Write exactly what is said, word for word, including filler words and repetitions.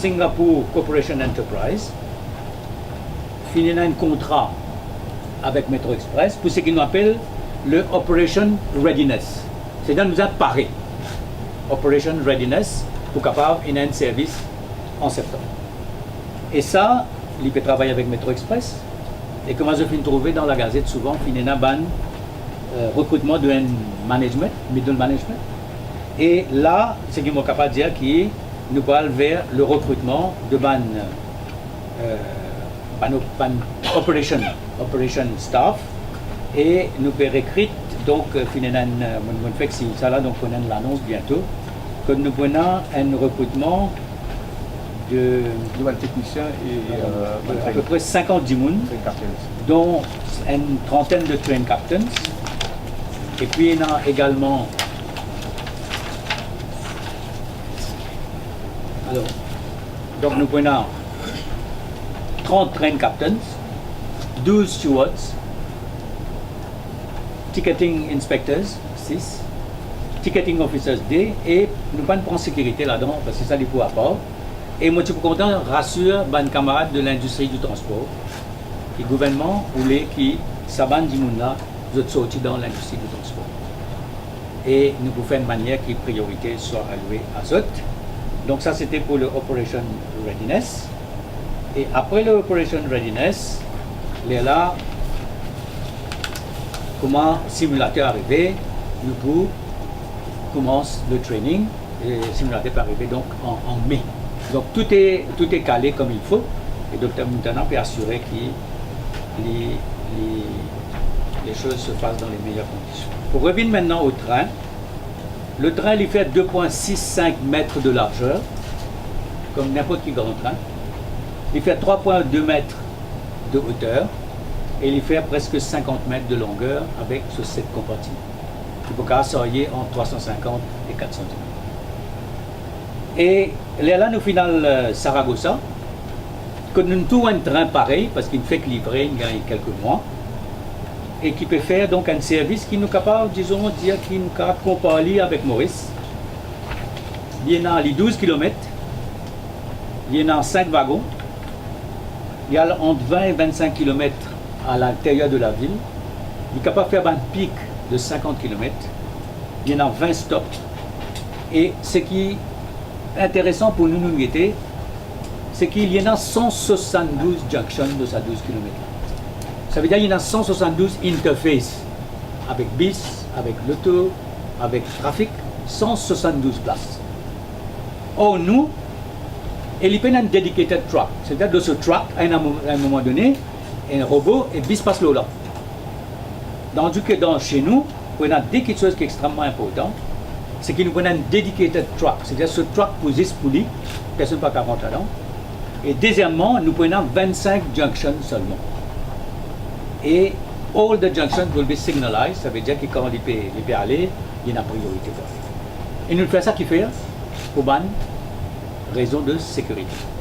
Singapore Corporation Enterprise finn ena enn kontra avek Metro Express pou seki nou apel le operation readiness. Setadir nou bizin pare. Operation readiness pou kapav ena enn servis an septanm. E sa, li pe travay avek Metro Express. E kouma zot finn trouve dan lagazet, souvan finn ena bann, eh, rekritman de enn management, middle management. E la, seki mo kapav dir ki nou pe al ver le rekritman de bann, eh, bann op-, bann operation, operation staff, e nou pe rekrit, donk, eh, finn ena enn, eh, mo, mo fek sign sa la, donk pou ena enn lanons biento, kot nou pou ena enn rekritman de, de bann teknisien e, eh, eh, bann train, apepre sinkant dimoun, train captains, dont enn trantenn de train captains, epi ena egalman, alor, donk nou pou ena trant train captains, douz stewards, ticketing inspectors, sis, ticketing officers, de, e nou pa'nn pran sekirite ladan, parski sa li pou apar. E mo ti pou kontan rasir bann kamarad de lindistri di transpor, ki gouvernman oule ki sa bann dimoun la, zot sorti dan lindistri di transpor. E nou pou fer enn manier ki priorite swa alwe a zot. Donk sa, sete pou le operation readiness. E apre le operation readiness, lerla, kouma similater arive, nou pou koumans le training. E similater pe arive, donk, an, an me. Donk, tout est, tout est calé comme il faut. E Dokter Montana pe asire ki li, li, les choses se passent dans les meilleures conditions. Pou revinn aster o trin, le trin, li fer de pwin sis sink met de larzeur, kom ninport ki gran trin. Li fer trwa pwin de met de oter e li fer preske sinkant met de longer avek so set konpartiman. Li pou kapav sarye ant trwa san sinkant e kat san dimoun. E lerla nou finn al, eh, Saragossa, kot nou trouv enn trin parey, parski li fek livre, li gagn kelke mwa, e ki pe fer, donk, enn servis ki nou kapav, dizon, dir ki nou kapav konpar li avek Moris. Li ena, li douz kilomet, li ena sink vagon, li al ant vin e vinn-sink kilomet a linteryer de lavil, li kapav fer bann pik de sinkant kilomet, li ena vin stop, e seki interesan pou nou, nou gete, seki li ena san swasanndouz junction dan sa douz kilomet la. Savedir li ena san swasanndouz interface avek bis, avek loto, avek trafik, san swasanndouz plas. Or nou, e li pena enn dedicated track, setadir dan so track, a enn mo-, a enn moman done, enn robo, e bis pas lor la. Tandis ke dan, se nou, pou ena de kiksoz ki extrememan inportan, seki nou pou ena enn dedicated track, setadir so track pou zis pou li, personn pa kapav rant ladan. E dezieman, nou pou ena vinn-sink junction selman. E all the junctions will be signalized, savedir ki kan li pe, li pe ale, li ena priorite pou ale. E nou fer sa kifer? Pou bann rezon de sekirite.